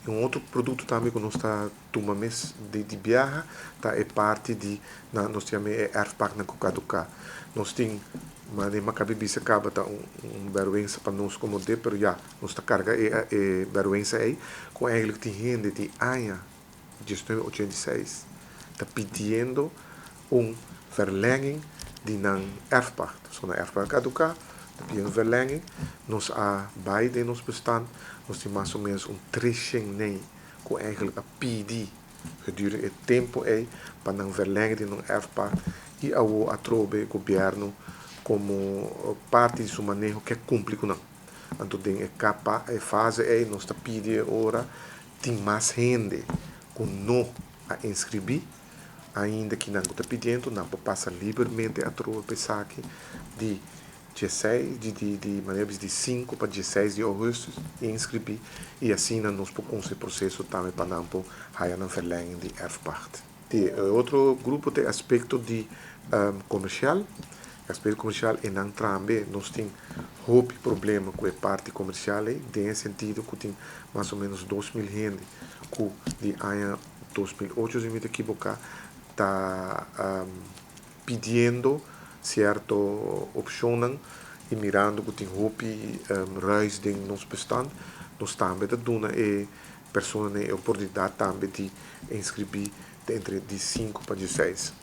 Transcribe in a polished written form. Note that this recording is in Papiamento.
I un otro produkto tambe ku nos ta tuma mes di biaha ta e parti di na nos yama e erfpacht ku kaduká. Nos tin, manera mi a kaba di bisa kaba, ta un bèrgwensa pa nos komo DIP, pero ya, nos ta karga e bèrgwensa ei, ku eigenlijk tin hende di aña 1986 ta pidiendo un verlenging di nan erfpacht. So nan erfpacht kaduká, ta pidiendo verlenging, nos a bai den nos bestand, nos tin mas o ménos un 300 ku eigenlijk a pidi gedurende e tempu ei pa nan verlengen di nan erfpacht i awo atrobe gobièrnu komo parti di su maneho ke kumpli ku nan. Anto den e kapa, e fase ei nos ta pidi ora tin mas hende ku no a inskribí ainda ku nan ta pidiendo, nan por pasa liberamente atrobe pa esaki di 16 di manera di 5 pa 16 di ougùstùs i inskribí i asina nos por kuminsá e proseso tambe pa nan por haya nan verlenging di erfpacht. E otro grupo ta aspekto di komersial. Aspekto komersial e nan tambe nos tin hopi problema ku e parti komersial ei, den sentido ku tin mas o ménos 2000 hende ku di aña 2008, si mi ta ekivoká, ta pidiendo sierto opshon i mirando ku tin hopi ruis den nos bestand, nos tambe ta duna e persona e oportunidat tambe di inskribí entre di 5 pa 16.